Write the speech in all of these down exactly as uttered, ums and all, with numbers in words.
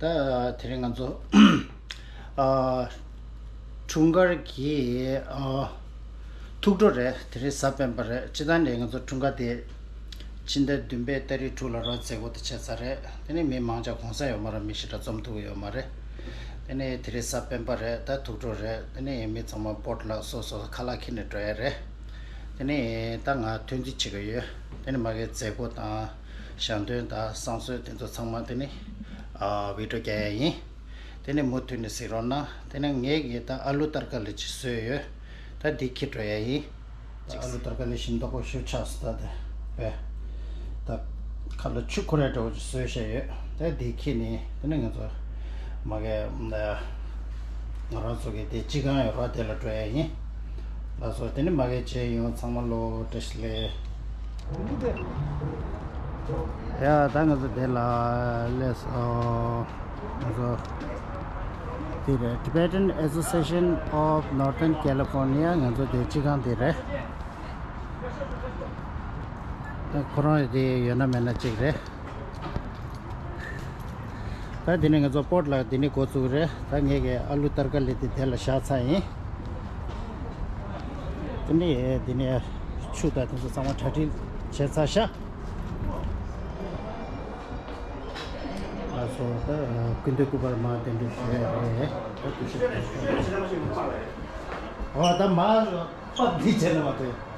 ད་དེ་རིང་ང་ཚོ་ཨ་འཁྲུངས་སྐར་གྱི་ཨ་ཐུགས་སྤྲོ་རེད། དེ་རིང་གཟའ་སྤེན་པ་རེད། སྤྱིར་བཏང་ནས་ང་ཚོ་འཁྲུངས་སྐར་དེ་ཕྱི་ཟླ་བདུན་པའི་ཏ་རིག་དྲུག་ལ་ར་མཛད་སྒོ་དེ་བྱས་ཚར་རེད། དེ་ནས་མི་མང་ཆེ་གུང་སེང་ཡོད་མ་རེད། མི་ཞེ་དྲག་འཛོམས་ཐུབ་ཀྱི་ཡོད་མ་རེད། དེ་ནས་དེ་རིང་གཟའ་སྤེན་པ་རེད། ད་ཐུགས་སྤྲོ་རེད། དེ་ནས་མི་ཚང་མ་སྤོཊ་ལ་སོ་སོ་ཁ་ལག་འཁྱེར་ནས་འགྲོ་ཡ་རེད། དེ་ནས་ད་ང་ཐོན་རྩིས་བྱེད་ཀྱི་ཡོད། དེ་ནས་མ་གི་མཛད་སྒོ་དང་ཞལ་འདོན་དང་བསང་གསོལ་དེ་ཚོ་ཚང་མ་དེ་ནས་ཨ་བི་ཌིའོ་རྒྱག་ཡ་ཡིན། དེ་ནས་མུ་མཐུད་ནས་གཟིགས་རོགས་གནང་། དེ་ནས་ངས་ཀྱིས་ད་ཨ་ལུ་ཏར་ཀ་ལི་ཅིག་བཟོས་ཡོད། ད་འདི་འཁྱེར་འགྲོ་ཡ་ཡིན། ཨ་ལུ་ཏར་ཀ་ལི་ཞིམ་མདོག་པོ་ཞེ་པོ་ཆགས་སོང་། ད་དེ་བས་ད་ཁ་ལ་ཆུ་འཁོར་ཡ་འདྲ་བོ་ཅིག་བཟོས་བཞག་ཡོད། ད་འདི་འཁྱེར་ནས་དེ་ནས་ང་ཚོ་མ་གི་ང་རང་ཚོ་གི་དེ་སྤྱི་ཁང་ཡོད་ར། དེ་ལ་འགྲོ་ཡ་ཡིན། ལགས་སོ། དེ་ནས་མ་གི་བྱས་ཡོང་། ཚང་མ་ལོ་བཀྲ་ཤིས་བདེ་ལེགས། ཡ་ད་ང་ཚོ་དེ་ལ་སླེབས་སོང་། ང་ཚོ་དེ་རེད། Tibetan Association of Northern California། ང་ཚོ་དེ་སྤྱི་ཁང་དེ་རེད། ད་ཁོ་རང་དེ་ཡོད་ན་མེད་ན་གཅིག་རེད། ད་དེ་ནས་ང་ཚོ་སྤོཊ་ལ་དེ་ནས་འགོ་བཙུགས་རེད། ད་ངས་ཀྱི་ཨ་ལུ་ཏར་ཀ་ལི་དེ་དེ་ལ་བཞག་ཚར་ཡིན། དེ་ནས་དེ་ནས་ཆུ་དང་དེ་ཚོ་ཚང་མ་གྲ་སྒྲིག་བྱས་ཚར་ཤག་ལགས་སོ། ད་སྐུ་མདུན་སྐུ་པར་མར་གདན་འདྲེན་ཞུ་ཡ་རེད། ད་དུས་ཚོད་ཨོ་ད་མར་པར་འདི་བྱས་ན་མ་གཏོགས།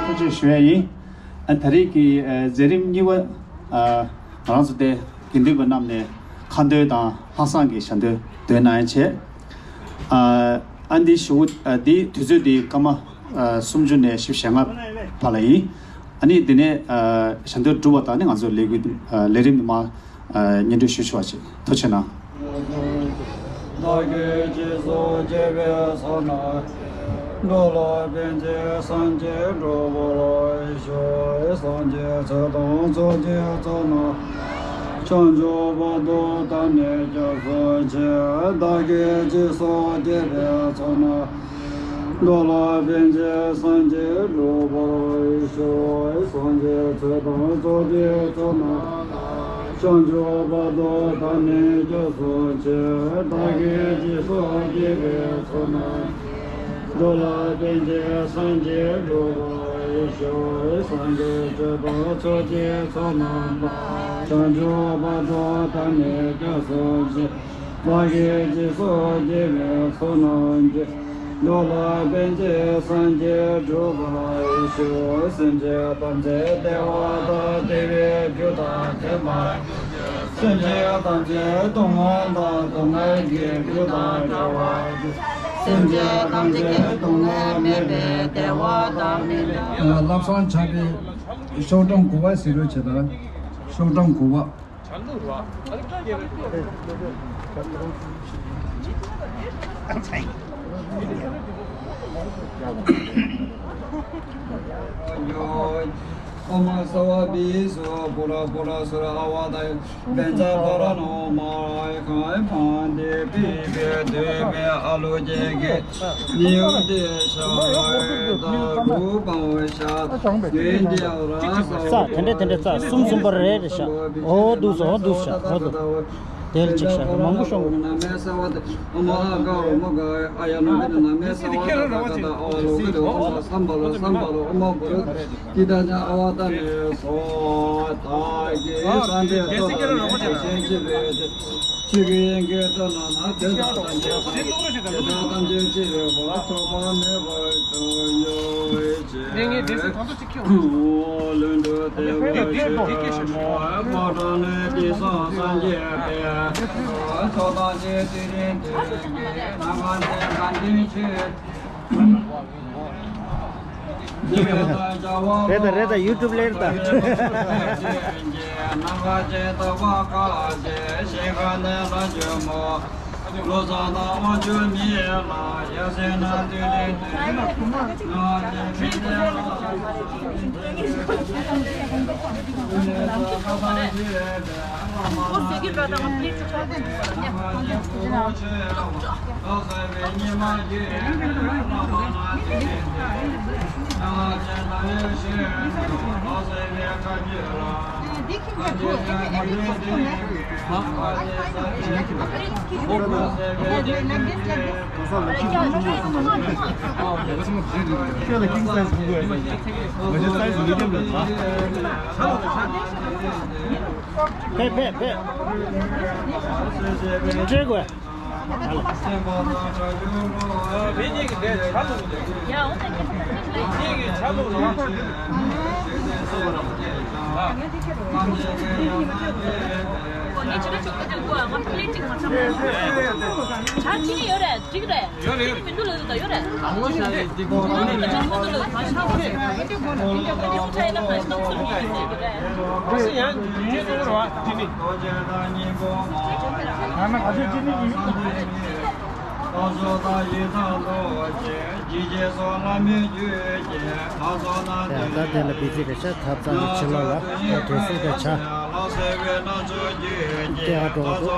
ཐུགས་རྗེ་ཆེ་ཞུ་ཡ་ཡིན། ཨ་ད་རེས་ཀྱི་ཨ་མཛད་རིམ་གཉིས་པ། ཨ་ང་རང་ཚོ་དེ་དགེ་འདུན་པ་རྣམས་ནས་ཁ་འདོན་དང་ལྷག་བསམ་གྱི་ཞལ་འདོན་འདོན་གནང་ཡ་བྱས། ཨ་ཨ་འདི་ཞུ། ཨ་འདི་དུས་ཚོད་འདི་སྐར་མ་ཨ་སུམ་ཅུ་ནས་བཞི་བཅུ་ཞེ་ལྔ་བར་ལ་ཡིན། ཨ་ནི་འདི་ནས་ཨ་ཞལ་འདོན་གྲུབ་པ་དང་ནི་ང་ཚོ་ལས་འགུལ་ཨ་ལས་རིམ་མ་ཨ་སྙན་སྒྲོན་ཞུ་ཆོག་པ་བྱེད། ཐུགས་རྗེ་ཆེ་གནང་། བདག་གིས་སྦྱིན་སོགས་བགྱིས་པའི་ཚོགས་རྣམས། འགྲོ་ལ་ཕན་ཕྱིར་སངས་རྒྱས་འགྲུབ་པར་ཤོག་སངས་རྒྱས་ཆོས་དང་ཚོགས་ཀྱི་ཚོགས་རྣམས། བྱང་ཆུབ་བར་དུ་བདག་ནི་སྐྱབས་སུ་མཆི། བདག་གིས་སྦྱིན་སོགས་བགྱིས་པའི་ཚོགས་རྣམས། འགྲོ་ལ་ཕན་ཕྱིར་སངས་རྒྱས་འགྲུབ་པར་ཤོག་སངས་རྒྱས་ཆོས་དང་ཚོགས་ཀྱི་ཚོགས་རྣམས། བྱང་ཆུབ་བར་དུ་བདག་ནི་སྐྱབས་སུ་མཆི། བདག་གིས་སྦྱིན་སོགས་བགྱིས་པའི་ཚོགས་རྣམས། འགྲོ་ལ་ཕན་ཕྱིར་སངས་རྒྱས་འགྲུབ་པར་ཤོག་སངས་རྒྱས་ཆོས་དང་ཚོགས་ཀྱི་ཚོགས་རྣམས། བྱང་ཆུབ་བར་དུ་བདག་ནི་སྐྱབས་སུ་མཆི། བདག་གིས་སྦྱིན་སོགས་བགྱིས་པའི་ཚོགས་རྣམས་ཀྱིས། འགྲོ་ལ་ཕན་ཕྱིར་སངས་རྒྱས་འགྲུབ་པར་ཤོག་སེམས་ཅན་ཐམས་ཅད་བདེ་བ་དང་བདེ་བའི་རྒྱུ་དང་ལྡན་པར། སེམས་ཅན་ཐམས་ཅད་སྡུག་བསྔལ་དང་སྡུག་བསྔལ་གྱི་རྒྱུ་དང་བྲལ་བར། སེམས་ཅན་ཐམས་ཅད་སྡུག་བསྔལ་མེད་པའི་བདེ་བ་དང་མི་མེད། བསླབ་བཟང་ཆགས་པའི་ཤོག་གྲངས་དགུ་པ་ཟེར་རོགས་བྱེད་དང་། ཤོག་གྲངས་དགུ་པ། ཨོཾ་སརྦ་བི་སུ་པུ་ར་པུ་ར་སུ་ར་ཨ་བ་ཏ་བཛྲ་པ་ར་ཎོ་མ་ཧེ་ཁ་ཧེ་བྷ་ཏེ་པི་བེ་ཏེ་བེ་ཨ་ལོ་ཀེ་ཀེ་ནི་ཡོ་ཏེ་ཤ་ཧེ་ཏ་རུ་པ་ཤ་ཡེ་ཏེ་ར་ས། ས་དེ་འདྲ་དེ་འདྲ་ས་གསུམ་གསུམ་པར་རེ་རེ་ཤ། ཨོ་འདུག་སོ་འདུག་ཤ། ཨོ་འདུག་དེ་ལ་ཅིག་ཤ་མང་པོ་ཤོང་། ལྷུན་གྲུབ་བདེ་བར་གཤེགས་པ་སྨོན་ལམ་དེ་བསགས་པའི་ཚོགས་དང་བཅས་དེ་རིང་འདིར་ནམ་མཁའ་ལྡན་དང་ལྡན་ཕྱིར། རེད་ད་རེད་ད་ཡུ་ཊུབ་ལེར་ད། ནམ་མཁའ་ཅན་དག་པ་དགའ་བྱེད་ཞིང་ཁམས་ནས་ལྷ་ཆེན་མོ། བློ་བཟང་དང་དབང་ཕྱུག་མི་ལ་ཡ་སེ་ན་དུས་ལས་དུས། ང་ཅན་མི་ལ། ཕེབས་ཕེབས་ཕེབས། སྤྲད་དགོས། ཇ་ཅི་ནི་ཡོད་རེད། འགྲིག་རེད། ཡོད་རེད། མི་འདུག་ལ་ད་ཡོད་རེད། ཨ་ནི་ཡང་ཉིན་ཉིན་ཚོགས་ར་དེ་ནི། ཡང་ན་ག་ཚོད་ཅི་ནི་ཡིན། ཡ་ད་དེ་ལ་བི་ཛི་རེད་ཤག་ཐབ་ཚང་གི་ཕྱི་ལོགས་ལ་ད་དེ་སྲིད་དེ་ཆ། དེ་ཨ་འགྲོ་འདུག་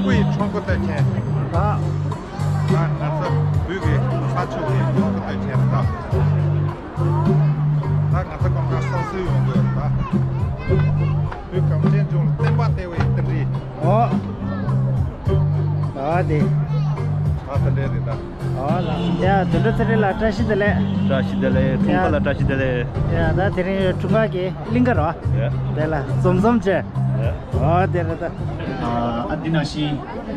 སྐུ་ཡི་ཁྲོམ་སྐོར་ལྟ་མཁན། ད་ང་ཚོ་བོད་ཀྱི་ས་ཕྱོགས་ཀྱི་ཁྲོམ་སྐོར་ལྟ་མཁན་ད། ད་ང་ཚོ་སྒང་ག་སོ་སོའི་ཡོང་དགོས་ད། བོད་གངས་ཅན་ལྗོངས་ལ་བསྟན་པ་སྟེར་བའི་རྟེན་འབྲེལ། ཨོ། ཨ་དེ། ཨ་དེ་འདྲ་རེད་ད། ཨོ་ལ། ཡ་དོན་གྲུབ་ཚེ་རིང་ལགས་བཀྲ་ཤིས་བདེ་ལེགས། བཀྲ་ཤིས་བདེ་ལེགས། འཁྲུངས་སྐར་ལ་བཀྲ་ཤིས་བདེ་ལེགས། ཡ་ད་དེ་རིང་འཁྲུངས་སྐར་གྱི་གླིང་ག་རོ། ཡ། དེ་ལ་འཛོམས་འཛོམས་བྱས། ཡ། ཨོ་དེ་རེད་ད། ཨ་འདི་ནང་བཞིན་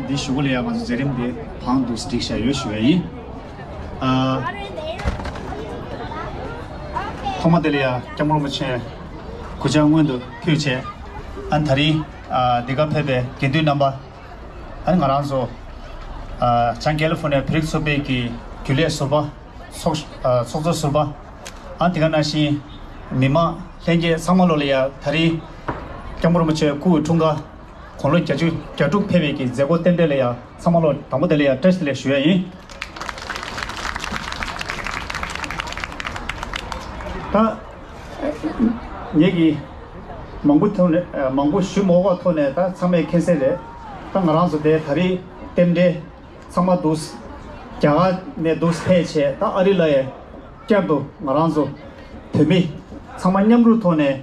འདི་ཞུ་གི་ལ་ཡ་ང་ཚོ་མཛད་རིམ་དེ་བང་དུ་སྒྲིག་བཞག་ཡོད་ཞུ་ཡ་ཡིན། ཨ། ཐོག་མ་དེ་ལ་ཡ་སྐྱབས་མགོན་རིན་པོ་ཆེ་གུས་ཕྱག་སྔོན་དུ་ཕུལ་བྱས། ཨ་ནི་ད་རིང་ཨ་འདི་ག་ཕེབས་པའི་དགེ་འདུན་རྣམ་པ། ཨ་ནི་ང་རང་ཚོ་ཨ་བྱང་ཀེ་ལི་ཧྥོ་ནི་ཡ་བོད་རིགས་ཚོགས་པའི་གི་རྒྱུན་ལས་ཟུར་པ། ཚོགས་ཨ་ཚོགས་གཙོ་ཟུར་པ། ཨ་དེ་ག་ནང་བཞིན་མི་མང་ལྷན་རྒྱས་ཚང་མ་ལོ་ལ་ཡ་ད་རིང་སྐྱབས་མགོན་རིན་པོ་ཆེ་སྐུ་འཁྲུངས་སྐར་དགུང་ལོ་བརྒྱད་ཅུ་གྱ་དྲུག་ཕེབས་པའི་གི་མཛད་སྒོ་རྟེན་འབྲེལ་ལ་ཡ་ཚང་མ་ལོ་དང་པོ་དེ་ལ་ཡ་བཀྲ་ཤིས་བདེ་ལེགས་ཞུ་ཡ་ཡིན། ད་ངེད་ཀྱིས་མང་པོ་ཐོག་ནས་མང་པོ་ཞུ་མ་དགོས་པ་ཐོག་ནས་ད་ཚང་མས་མཁྱེན་གསལ་རེད། ད་ང་རང་ཚོ་དེ་ད་རིང་རྟེན་འབྲེལ་ཚང་མ་འདུག་རྒྱ་གར་ནས་འདུག་ཕེབས་བྱས་ད་ཨ་རི་ལ་ཡ་བསྐྱར་དུ་ང་རང་ཚོ་བོད་མི་ཚང་མ་མཉམ་རུབ་ཐོག་ནས།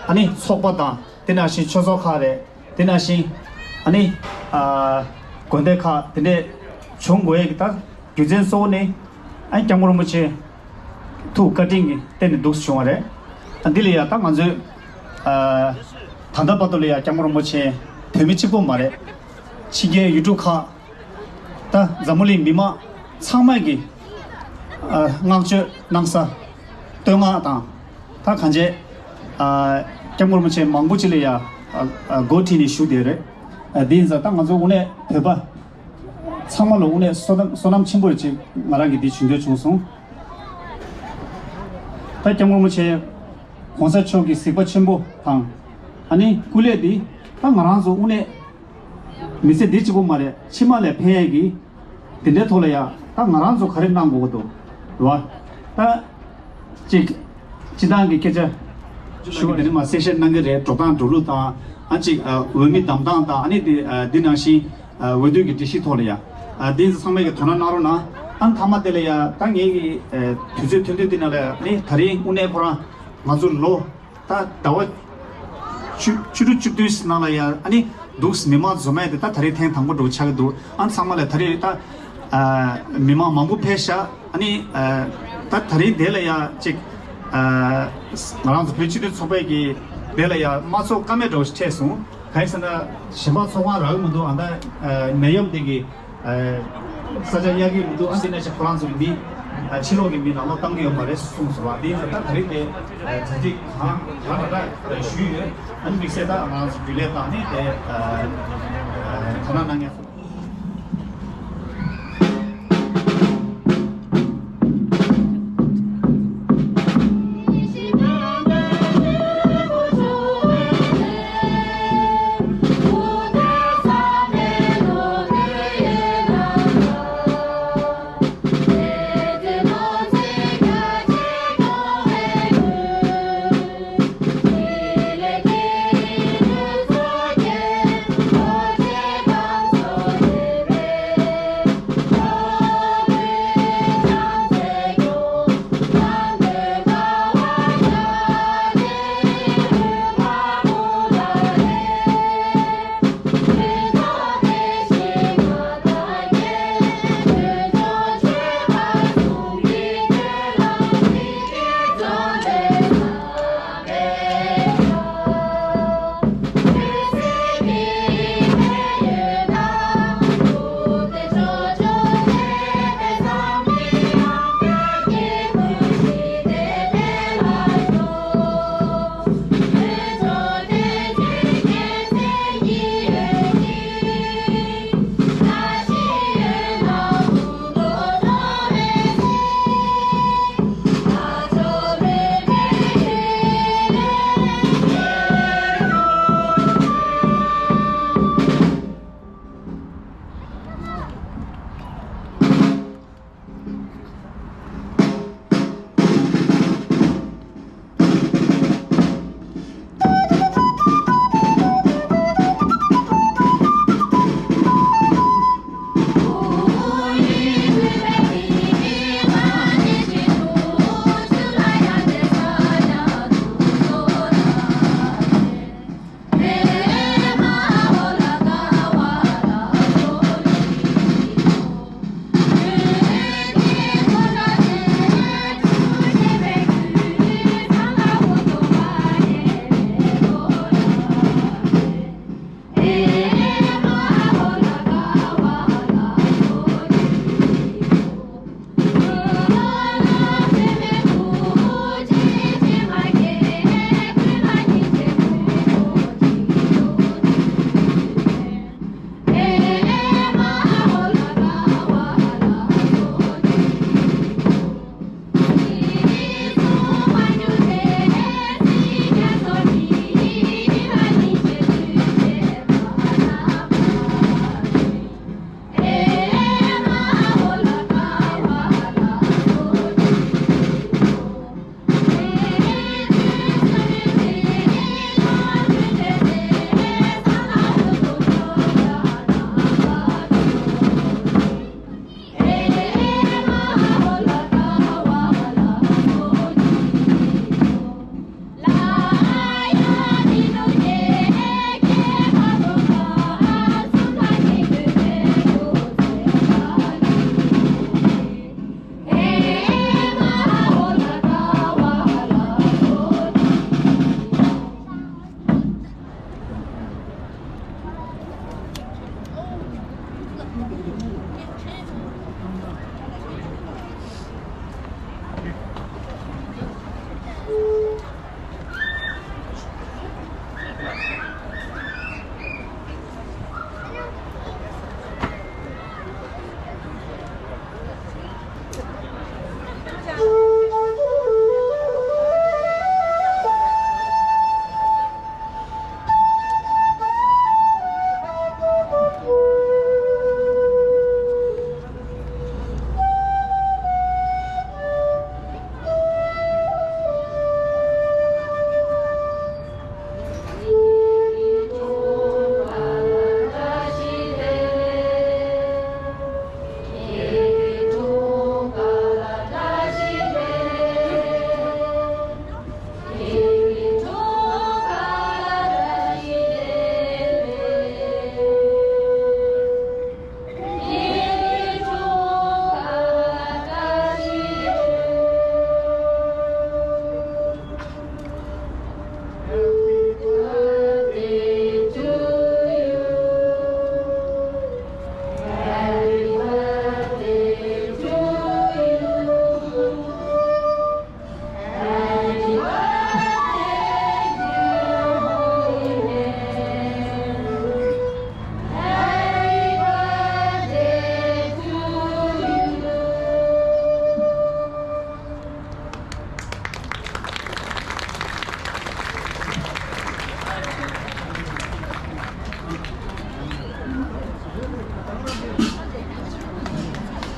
ཨ་ནི་ཚོགས་པ་དང་དེ་ནང་བཞིན་ཆོས་ཚོགས་ཁག་རེད། དེ་ནང་བཞིན་ཨ་ནི་ཨ་དགོན་སྡེ་ཁག་དེ་འདྲས་བྱུང་དགོས་ཡས་ཀྱི་ད་རྒྱུ་མཚན་གཙོ་བོ་ནི་ཨ་ནི་སྐྱབས་མགོན་རིན་པོ་ཆེ་ཐུགས་བཀའ་དྲིན་གྱི་བརྟེན་ནས་འདུག་བྱུང་བ་རེད། ཨ་འདི་ལ་ཡ་ད་ང་ཚོས་ཨ་ད་ལྟ་བར་དུ་ལ་ཡ་སྐྱབས་མགོན་རིན་པོ་ཆེ་བོད་མི་གཅིག་པོ་མ་རེད། ཕྱི་རྒྱལ་ཡུལ་གྲུ་ཁག་ད་འཛམ་བུ་གླིང་མི་མང་ཚང་མ་གི་ཨ་བསྔགས་བརྗོད་གནང་ས་བསྟོད་བསྔགས་དང་ད་གང་བྱས་ཨ་སྐྱབས་མགོན་རིན་པོ་ཆེ་མང་པོ་ཅིག་ལ་ཡ་ཨ་ཨ་འགོ་ཁྲིད་ནས་བཞུགས་བསྡད་རེད། ཨ་དེ་ཡིན་ཙང་ད་ང་ཚོ་དངོས་གནས་བོད་པ་ཚང་མ་ལ་དངོས་གནས་བསོད་ནམས་བསོད་ནམས་ཆེན་པོ་རེད་ཅེས་ང་རང་གིས་འདི་ཞུ་འདོད་བྱུང་སོང་། ད་སྐྱབས་མགོན་རིན་པོ་ཆེ་གོང་ས་མཆོག་གི་གཟིགས་པ་ཆེན་པོ་དང་ཨ་ནི་སྐུ་ལས་འདི་ད་ང་རང་ཚོ་དངོས་གནས། མི་ཚེ་འདི་གཅིག་པོ་མ་རེད། ཕྱི་མ་ལ་ཕན་ཡས་ཀྱི་འདི་འདྲའི་ཐོག་ལ་ཡ་ད་ང་རང་ཚོ་ག་རེ་གནང་དགོས་ཀྱི་འདུག་རེད་བ། ད་ཅིག་སྤྱི་བཏང་གི་སྐད་ཆ་ཞུ་བ་དེ་ནི་མ་གསལ་བཤད་གནང་གི་རེད། འགྲོ་སྟངས་འགྲོ་ལུགས་དང་། ཨ་ཅིག་ཨ་འོས་མི་བདམས་སྟངས་དང་། ཨ་ནི་དེ་ཨ་འདི་ནང་བཞིན་ཨ་འོས་བསྡུ་གི་སྒྲིག་གཞི་ཐོག་ལ་ཡ། ཨ་འདི་ཚོ་ཚང་མས་ཀྱི་དོ་སྣང་གནང་རོགས་གནང་། ཨ་མཐའ་མ་དེ་ལ་ཡ། ད་ངེད་ཀྱི་ཨ་དུས་ཚོད་ཐོན་དུས་འདི་ནང་ལ་ཡ། ཨ་ནི་ད་རིང་དངོས་གནས་ཁོ་རང་ང་ཚོ་ལོ་ད་ཟླ་བ་བཅུ་བཅུ་དྲུག་བཅུ་བདུན་ནང་ལ་ཡ། ཨ་ནི་འདུག་མི་མང་འཛོམས་ཡས་དེ་ད་ད་རེས་ཐེངས་དང་པོ་འདྲ་བོ་ཆགས་ཀྱི་འདུག་ཨ་ཚང་མ་ལ་ད་རེས་ད་ཨ་མི་མང་མང་པོ་ཕེབས་ཤག་ཨ་ནི་ཨ་ད་ད་རེས་དེ་ལ་ཡ་ཅིག་ཨ་ང་རང་ཚོ་བོད་སྤྱི་མཐུན་ཚོགས་པའི་གི་དེ་ལ་ཡ་མ་ཚོགས་ཀ་མེད་འདྲ་བོ་ཞིག་འཕྲད་སོང་། གང་ཡིན་ཟེར་ན་གཞན་པ་ཚོགས་ཁང་རག་གི་མི་འདུག་ཨ་ད་ཨ་ནད་ཡམས་དེ་གི་ས་ཆ་གཡར་གི་མི་འདུག་ཨ་འདི་ནས་ཆ་ཁོ་རང་ཚོ་མི་ཕྱི་ལོགས་ཀྱི་མི་ནང་ལོགས་བཏང་གི་ཡོད་མ་རེད་གསུངས་སོང་བ། འདི་ཡིན་ཙང་ད་ད་རེས་དེ་གྲ་སྒྲིག་གང་གང་འདྲ་འདྲ་ཞུས་ཡོད། ཨ་ནི་དམིགས་བསལ་ད་ང་རང་ཚོ་རྒྱུན་ལས་དང་ནི་དེ་དོ་སྣང་གནང་མཁན་ཚོ།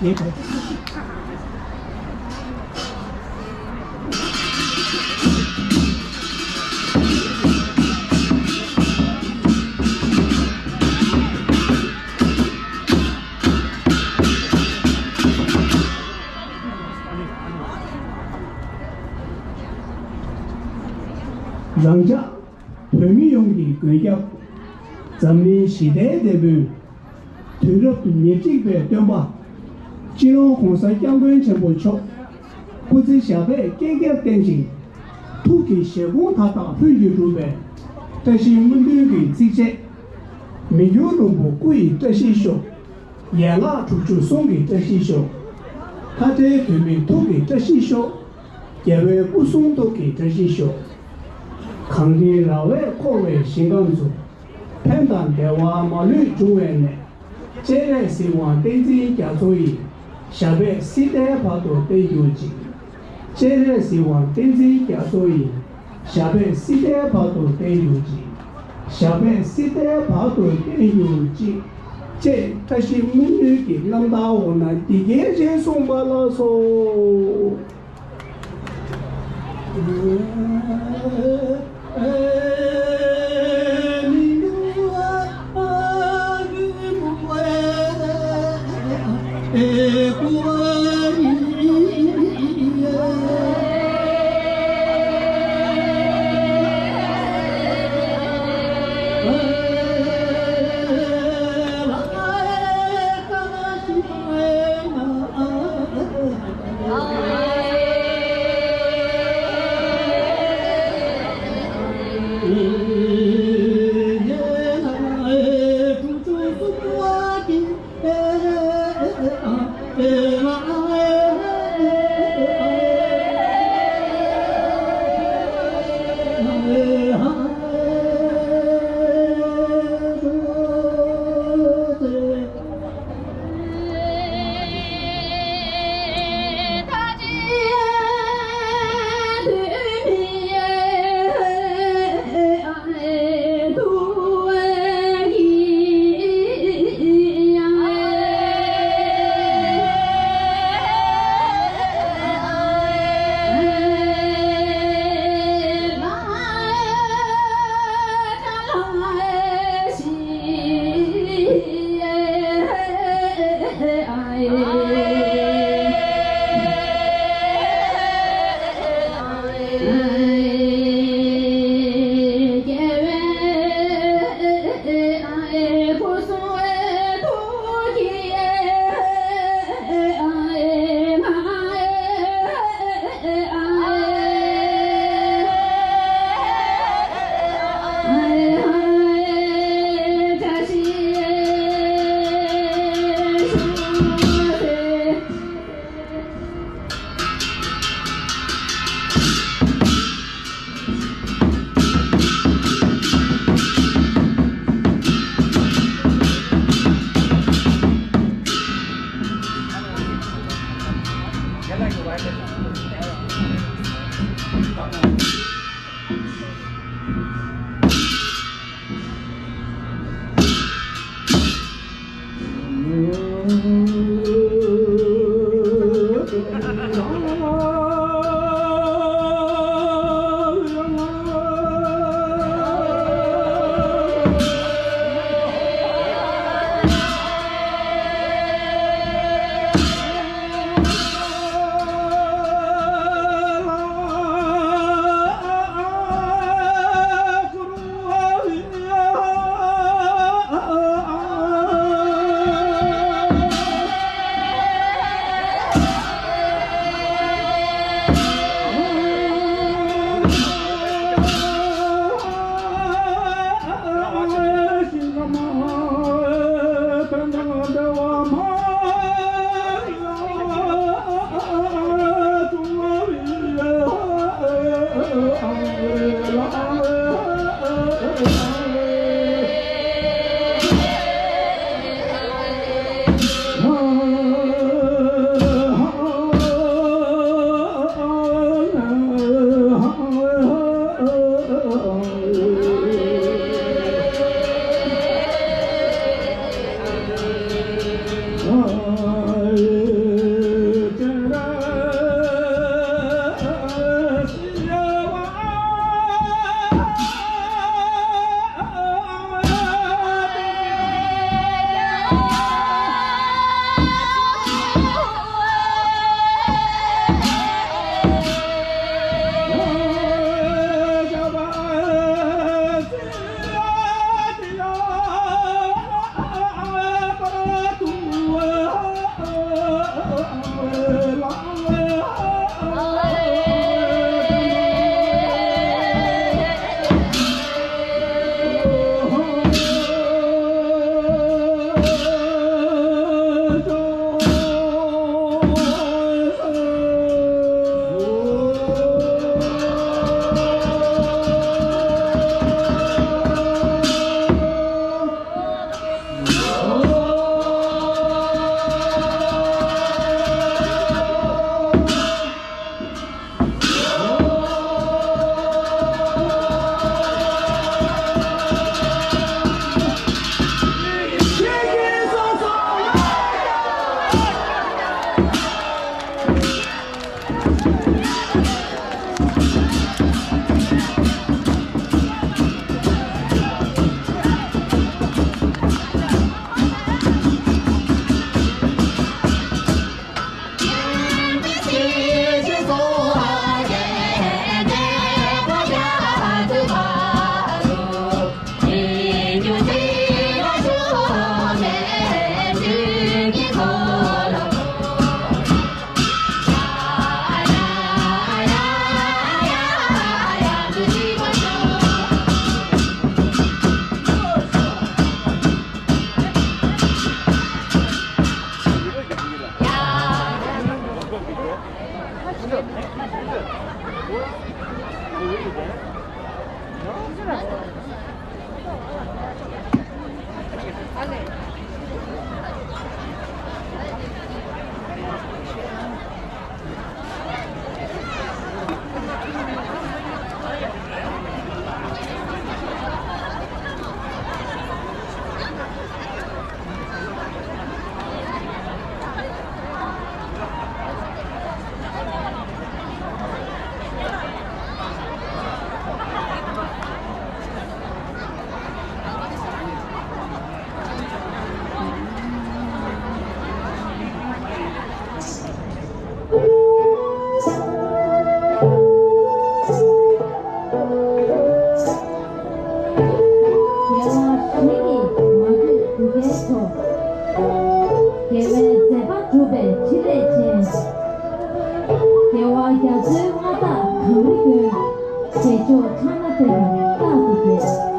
ཞེས་པས། རང་ཅག་བོད་མི་ཡོངས་ཀྱི་མགོན་སྐྱབས། འཛམ་གླིང་ཞི་བདེའི་དེད་དཔོན། དུས་རབས་ཉེར་གཅིག་པའི་སྟོན་པ། སྤྱི་ནོར་༸གོང་ས་༸སྐྱབས་མགོན་ཆེན་པོ་མཆོག་སྐུ་ཚེ་ཞབས་པད་བསྐལ་བརྒྱར་བརྟན་ཅིང་། ཐུགས་ཀྱི་བཞེད་དགོངས་མཐའ་དག་ལྷུན་གྱིས་གྲུབ་པའི་བཀྲ་ཤིས་སྨོན་འདུན་གྱི་ཚིགས་བཅད། མི་འགྱུར་རིན་པོ་སྐུ་ཡི་བཀྲ་ཤིས་ཤོག་ཡན་ལག་དྲུག་ཅུ་གསུང་གི་བཀྲ་ཤིས་ཤོག་མཐའ་བྲལ་དུས་མིན་ཐུགས་ཀྱི་བཀྲ་ཤིས་ཤོག་རྒྱལ་བའི་སྐུ་གསུང་ཐུགས་ཀྱི་བཀྲ་ཤིས་ཤོག་གངས་རིའི་ར་བས་བསྐོར་བའི་ཞིང་ཁམས་སུ། ཕན་དང་བདེ་བ་མ་ལུས་འབྱུང་བའི་གནས། སྤྱན་རས་གཟིགས་དབང་བསྟན་འཛིན་རྒྱ་མཚོ་ཡི། ཞབས་པད་སྲིད་མཐའི་བར་དུ་བརྟན་གྱུར་ཅིག་སྤྱན་རས་གཟིགས་དབང་བསྟན་འཛིན་རྒྱ་མཚོ་ཡི། ཞབས་པད་སྲིད་མཐའི་བར་དུ་བརྟན་གྱུར་ཅིག་ཞབས་པད་སྲིད་མཐའི་བར་དུ་བརྟན་གྱུར་ཅིག་ཅེས་བཀྲ་ཤིས་སྨོན་འདུན་གྱི་རྣམ་ཐར་འོག་ན་འདི་སྐད་ཅེས་གསུངས་པ་ལགས་སོ། རྒྱལ་བ་ཞིག་གི་མ་བསྡུས་འདུ་ཁའི་ཚོགས། རྒྱལ་བའི་མཛད་པ་གྲུབ་པའི་ཕྲིན་ལས་ཅན། རྒྱལ་བ་རྒྱ་མཚོའི་མངའ་བདག་གངས་རི་ཀུན། རྒྱལ་མཆོག་ཕྱག་ན་བསྟེན་པའི་རྟག་ཏུ་རྒྱལ།